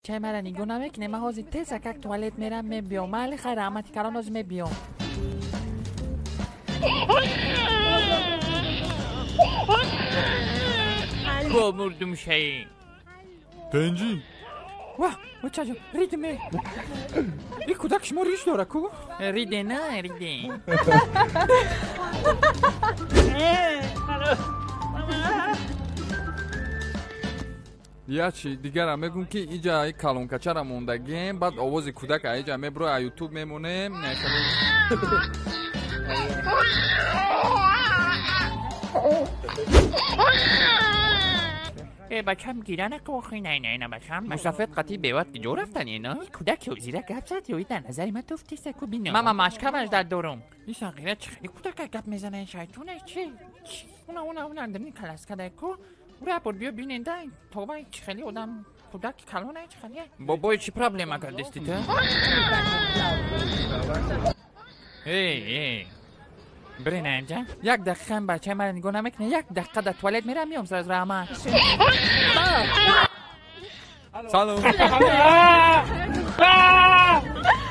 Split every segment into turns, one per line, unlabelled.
Чай мара нигоҳ намекунем, ман ҳозир тез акак туалет мерам, мебиём. Майли, хайр, раҳмати калон, ҳозир мебиём.
Бо мурдум шаи.
Тенҷи?
Ва, очаҷон, ридме.
И кӯдак шумо риш дора ку?
Риде, на, риде.
Я чи дигара мегӯм, ки иҷа и калонкачара мондагем, баъд овози кӯдак аиҷа мебуро, а ютуб мемонем.
Э, бачам гира наку, охи, не, не, не, бачам. Мусафед қатъи беват ҷо рафтан, ина? Кӯдак ё зира гап зад, ё дар назари ман туфтиса ку бино.
Мама машкамаш дар дорум. И сағира чи хеле кӯдака гап мезана, шайтоне чи? Уна, уна, уна, димни каласкадай ку. Ура бор биё бинен да, тоба, чи хеле одам кӯдак калона, чи хеле.
Бобой, чи проблема кардисти ту? Эй, эй.
Бирен инҷа. Як дақиқа ин бачаи мара нигоҳ намекунӣ, як дақиқа дар туалет мерам, меом сразу, раҳмат.
Салом.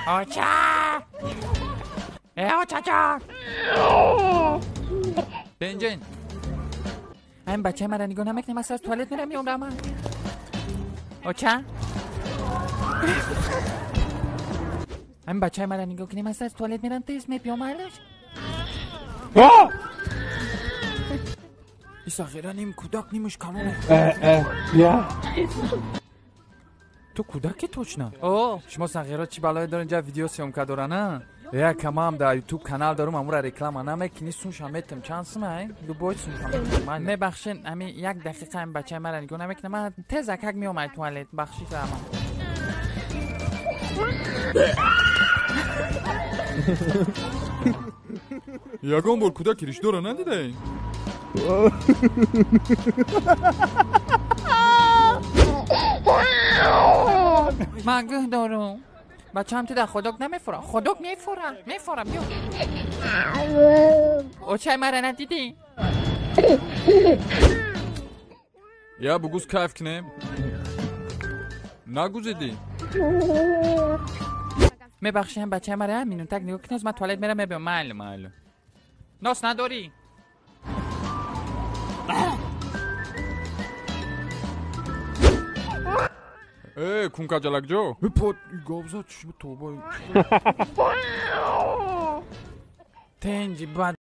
Оча! Э, очаҷон!
Тенҷен.
Ин бачаи мара нигоҳ намекунӣ, ман сразу туалет мерам, меом, раҳмат. Оча? Ин бачаи мара нигоҳ кунӣ, ман сразу туалет мерам, тез мебиём, айлаш.
И сағира ним кӯдак, нимаш калоне. Ту кӯдаки точно?
О,
шумо сағиро чӣ балое дорен, ҷа видео съёмка дорана? Як камам дар ютуб канал дорум, амура реклама намекунӣ, сумша метам. Чанд сум ай? Любой сумша метам.
Мебахшен, ами як дақиқа ин бачаи мара нигоҳ намекунам, ман тез акак меом ай туалет, бахшиш, раҳмат.
Ягон бор кӯдаки ришдора надидаем?
Ман гӯҳ дорум. Бачаам ту дар ходок намефура. Ходок мефура, мефура, биё. Очаи мара надидӣ?
Я бугуз, кайф кунем. Нагузидӣ?
Мебахшем, бачаи мара як минутак нигоҳ кунед, ман туалет мерам, мебиём. Майли, майли. Нос надорӣ?
Э, кункаҷалакҷо. Под гап зад, чӣ тоба.
Тенҷи бад.